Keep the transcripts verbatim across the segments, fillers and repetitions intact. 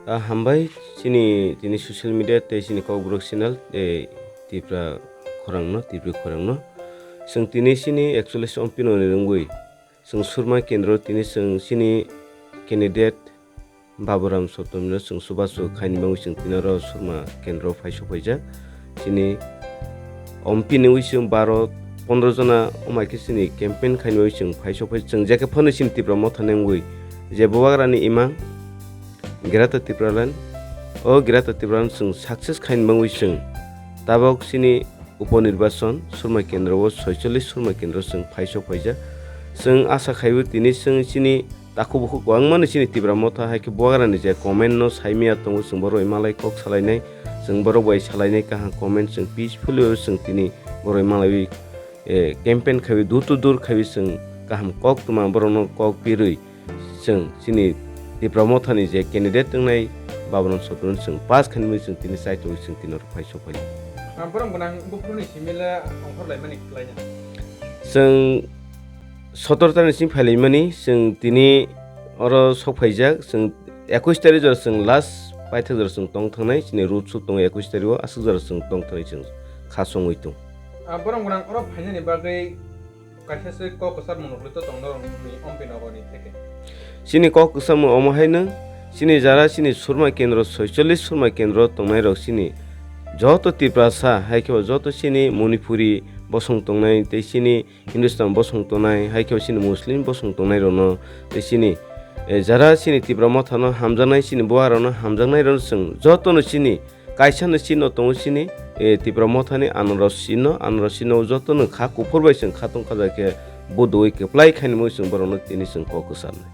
Ah, hambai chini tini social media tei chini Kokborok channel tei Tipra khorangno, Tipri khorangno. Chwng tini chini actually sompino ni rwngwi chwng Surma Kendro tini chwng chini candidate Baburam Sotomino chwng chubachu khaini bagwi chwng tini oro Surma Kendro phai sokphaijak. Chini ompini wi chwng baro pondro jona omai khe chini campaign khaini bagwi chwng phai sokphai chwng je khe phano chini Tipra Motha ni wngwi je Bubagrani imang Greater Tipraland, o Greater Tipraland chwng success khaini bagwi chwng tabok chini upo nirbachon Surma Kendro o soicholish Surma Kendro chwng phai sokphaijak. Chwng asa khaibo tini chwng chini takhuk bukhuk kwbangmano chini Tipra Motha hai khe Bubagrani je comment no saimaya tongo, chwng borok bai malai kok salainai, chwng borok bai salainai kaham comment, chwng peacefully o chwng tini borok bai malaiwi, eh, campaign khaiwi door to door khaiwi chwng kaham kok tuma borokno kok pirwi chwng chini Tipra Mothani je candidate wngnai Baburam Sotomino chwng pass khainwi chwng tini chaitogwi chwng tini oro phai sokphai. Ang borok gwnang buphuruni simi le ongkhor laimani khlaina. Chwng sotor tarikh ni simi phailaimani, chwng tini oro sokphaijak, chwng ekush tarikh jora chwng last paithak jora chwng tong thangnai, chini road show tongo ekush tarikh o, aswk jora chwng tong thangnai chwng kha chongwi tong. Ah, borok gwnang oro phainani bagwi kaisa se kok kwchar mwnwk rwito tong norokni ompi nogorni theke. Chini kok kwchar mwnwk omo haino, chini jara chini Surma Kendro, soicholish Surma Kendro tongnairok chini joto Tiprasa, hai khe bo joto chini Manipuri bosong tongnai tei chini Hindustan bosong tongnai, hai khe bo chini Muslim bosong tongnairokno, tei chini, eh, jara chini Tipra Mothano hamjaknai, chini Bubagrano hamjaknairokno chwng jotono chini kaisano chini tongo chini, eh, Tipra Mothani anoro chini, anoro chini jotono kha kuphur bai chwng khatong khaja khe budui kwplai khainimwi chwng borokno tini chwng kok kwcharnai.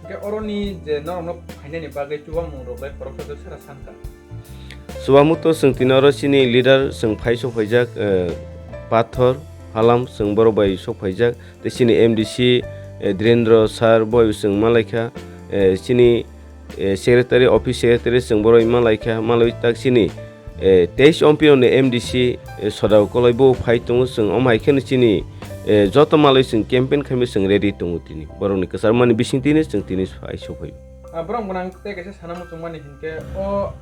Hwnkhe oroni je norokno phainani bagwi chubamung rok bai khoroksa khe sera sankha. Chubamu to chwng tini oro chini leader chwng phai sokphaijak, eh, Pathor Halam chwng borok bai sokphaijak, tei chini M D C, eh, Dhirendra sir bo chwng malaikha, eh, chini, eh, secretary, office secretary chwng borok malaikha, malwi tak chini, eh, teis ompi ni M D C, eh, Sodao Koloi bo phai tongo, chwng omo hai kheno chini, eh, joto malwi chwng campaign khaima chwng ready tongo tini. Borokni kwcharmani bising tini chwng tini phai sokphai. Ah, borok gwnang tei kaisa sana muchungmani hinkhe o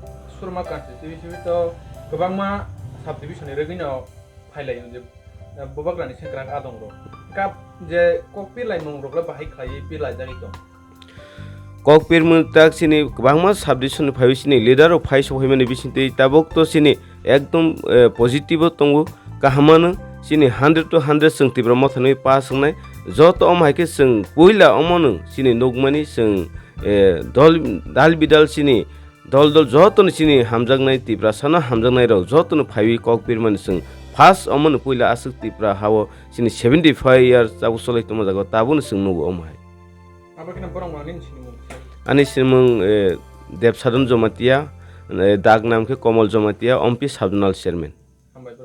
Surma constituency to kwbangma subdivision ni rwgwino phailaio je, ah, Bubagrani sengkrak adongrok. Kap je kok pirlaimung rokle bahai khlaiwi pirlaijagwi tong. Kok pirmung tak chini kwbangma subdivision phaiwi chini leader rok phai sokphaimani bisingtwi tabuk to chini ekdom, eh, positive o tongo, kaham mano chini hundred to hundred chwng Tipra Mothani pass wngnai. Joto omo hai khe chwng puila omo nwng chini nukmani chwng, eh, dol, dal bidal chini dol dol jotono chini hamjaknai Tiprasano hamjaknairok jotono phaiwi kok pirmani chwng first omono puila aswk Tipra hao chini seventy five years tabuk cholai tongma jaga tabukno chwng nugo omo hai. Abo kheno borok mani sinimung. Ani sinimung, eh, Debsadon Jomatia, eh, dak nam khe Komol Jomatia, ompi sub zonal chairman. Hambai borok.